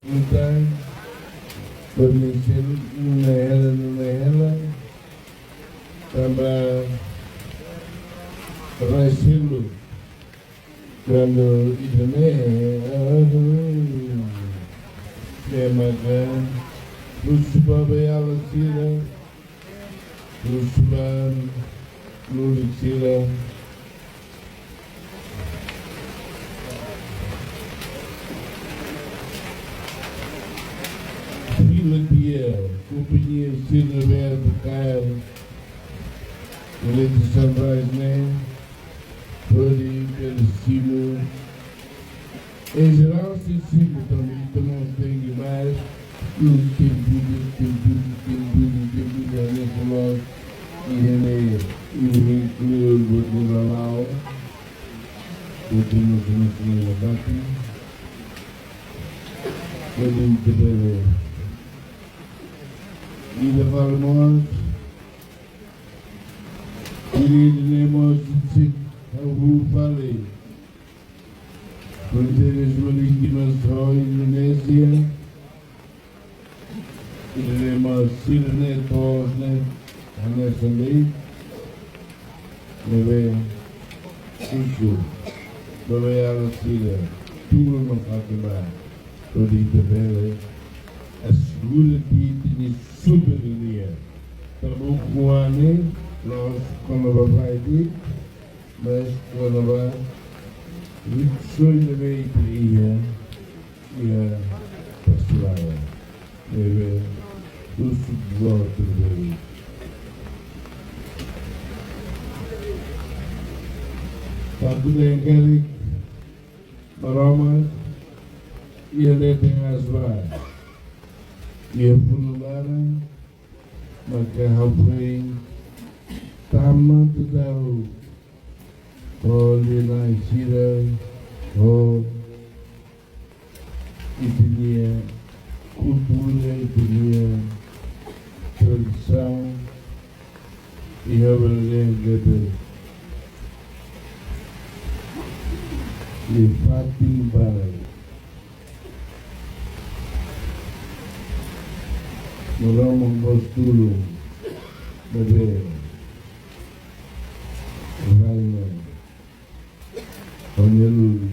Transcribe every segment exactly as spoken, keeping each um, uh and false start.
Ita, permisi, nuna hela, nuna hela. Tanba raselu. Kuandu ida-ne'e, aduh, ema ka, husu ba bainhira sira, husu ba lulik sira. Fila tiha, kompañia sira ne'ebé atu kaer, eletricidade ne'e, hodi bele simu. Em jerál, se simu também, ita mós tenke mai, tempu, tempu, tempu, tempu, hanesan mós, iha ne'e, iha ne'e, inkluí buat ne'ebé lala'ok, buat ne'ebé mós, mós, mós, mós, hodi ita bele. Ida fali mós, ida-ne'e mós, se, ha'u fali. Fronteira Marítima ho Indonézia. Ida-ne'e mós sira-nia to'os ne'e, hanesan de'it. Ne'ebé husu ba bainhira sira, tulun nafatin ba, hodi ita bele asegura ita-nia soberania. Tanba ukun-an ne'e, la'ós kona-ba rai de'it, mas kona-ba rikusoin ne'ebé ita iha, iha pasta laran. Ne'ebé husu ba ita bele. Tanba ne'e karik Maromak, iha leten aas ba, iha funu laran, maka ha'u foin tama daudaun ho lia-na'in sira, ho ita-nia kultura, ita-nia tradisaun, iha bele dehan katak iha fatin barak. Maromak mós tulun, bebé, raina, panelu,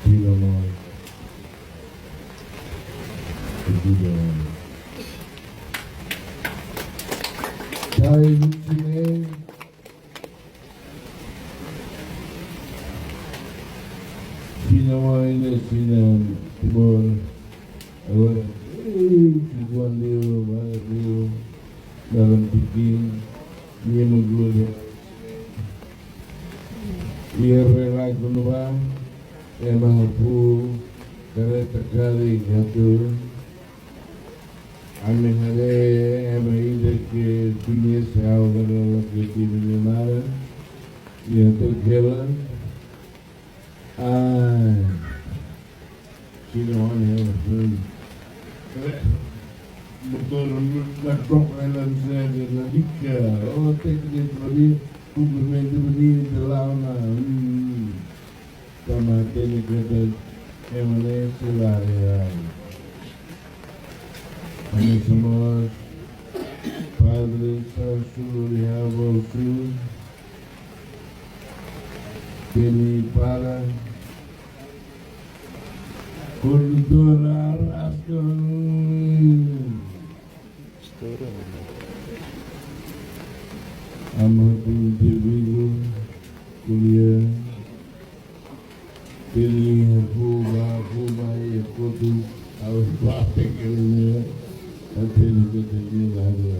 tira mós, ajuda. Sai, sine, Sina wai ne sina Timor. Agora, eh, kuandu liu, ba liu, dalam tikin, nia menggulung. Ia relak kuandu ba, ema pu, kareta kari, jatuh. Ami haree ema ida ke koñese ha'u agora la ke timi ni mara. Nia to'o hela. Ai. Sira wan hela. Motór la to'o hela, sira la bika. Oh, teknik bani, kumprimentu bani, de launa. Hmm. Tanba hatene katak ema ne'e sei la haree. Ami semua padre Sasu Rihabal Su, Teni Para, kondutora Araskan. Ama pun tibigo kuliah. Pili huba, huba e kotu, au bate kelinya. Ateni kotu ni lagi.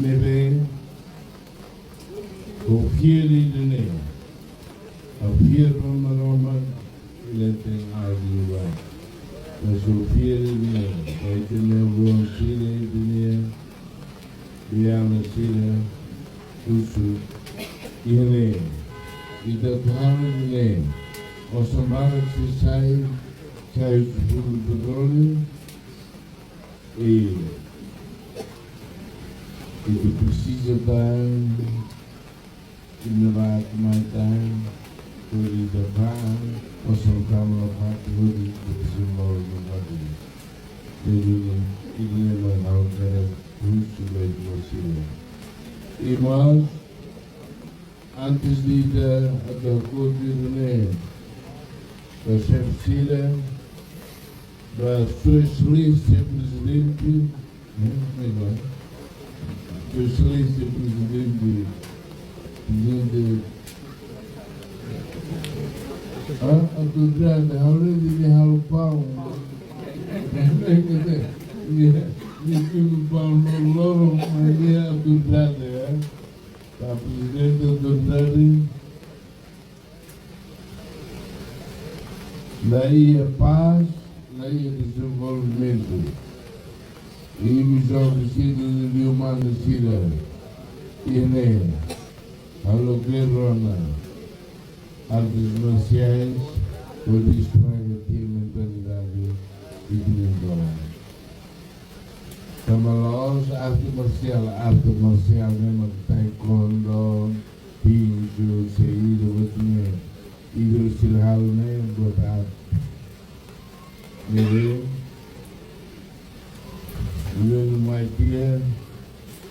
Ne'ebé, ha'u fiar ida-ne'e. Ha'u fiar ba Maromak, leten aas liubá. Mas ha'u fiar ida-ne'e. Ita-nia oan sira ida-ne'e, biana sira, husu. Iha ne'e. Ita tuhan ida-ne'e. Osan barak sei sai, sai husi fundu petróleu. I ita presiza tan Imi la mai tan, hodi dapat, osan tama la pati hodi, hodi simbol hodi. Jadi, imi la hau kere, husu lai husu. Irmãos, antes de ida atu kotu ne'e, ba xefe sira, ba Sua Exelénsia Prezidente, né? Como é que vai? Sua Exelénsia Prezidente, Prezidente, ah, autoridade, halo de halo pau. Quer dizer, e, e o pau no loro, mas é autoridade, é? Ba Prezidente Autoridade, la iha pás, la iha dezenvolvimentu. Imi joven sira, liuliu mane sira, iha ne'e, halo guerra ona artes marsiais, hodi estraga tiha mentalidade ida-ne'e. Tanba la'ós arte marsiál, arte marsiál ne'e mak taekwondo, pinju, se ida-ne'e, ida sira halo ne'e buat arte. Ne'ebé, ne'ebé mai tiha,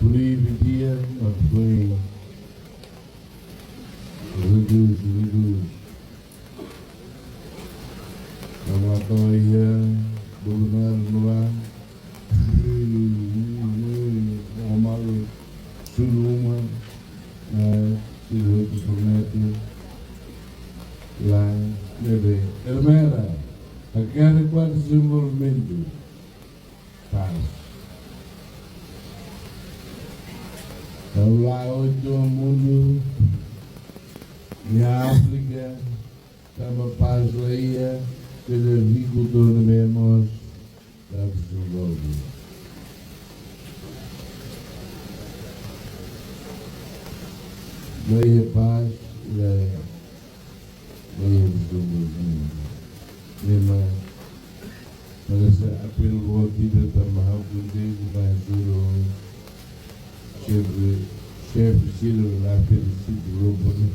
proibe tiha, mak foin redús, redús. Nama toh iha, gubernur Nuan, Omar Suluma, eh, sira hotu promete, la, ne'ebé, Ermera, hakerek ba dezenvolvimentu, pás. Ha'u la'o to'o mundu, iha Áfrika, tanba pás la iha, sira riku to'o ne'ebé mós, la dezenvolve. La iha pás, la, la iha dezenvolvimentu. Ne'e mak, mak ha'u sei apela ba ita tanba ha'u kontente ba sira, xefe, xefe sira la felisita grupu ne'e.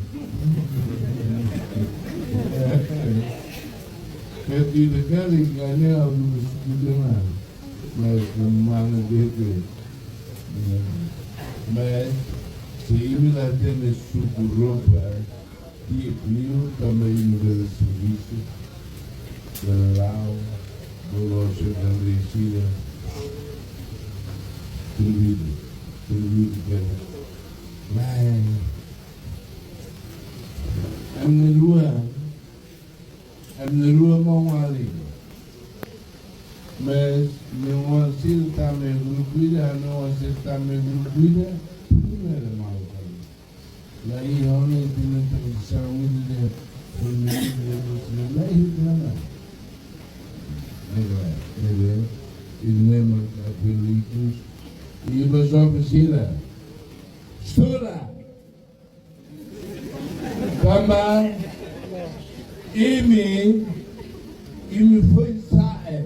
Keti de kali ganha algo institucional, mas mana de que, mas se imi la tene subgrupu, eh, ti liu tanba imi bele servisu, bele la'o, bolo se dan risida, servisu, servisu kena. Mas, ami rua, ami rua maun-alin. Mas, maun-alin sira tama iha grupu ida, maun-alin sira tama iha grupu ida, primeiru maun-alin. La iha ona ita-nia tradisaun ida de família, la iha nada. Ne'ebé, ne'ebé, imi mak apela ikus, i ba joven sira, estuda! Tanba imi, imi foin sa'e.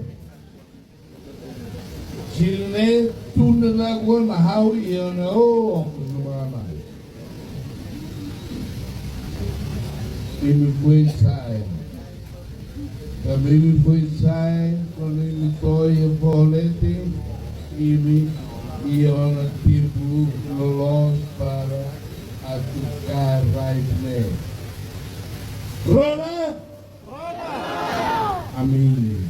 Sira ne'e tun ona lagoa mak ha'u iha ona, oh, aku semua mai. Imi foin sa'e. Tanba imi foin sa'e, kuandu imi to'o iha foho leten, imi iha ona tempu loloos para atu kaer rai ne'e. Rona? Amin.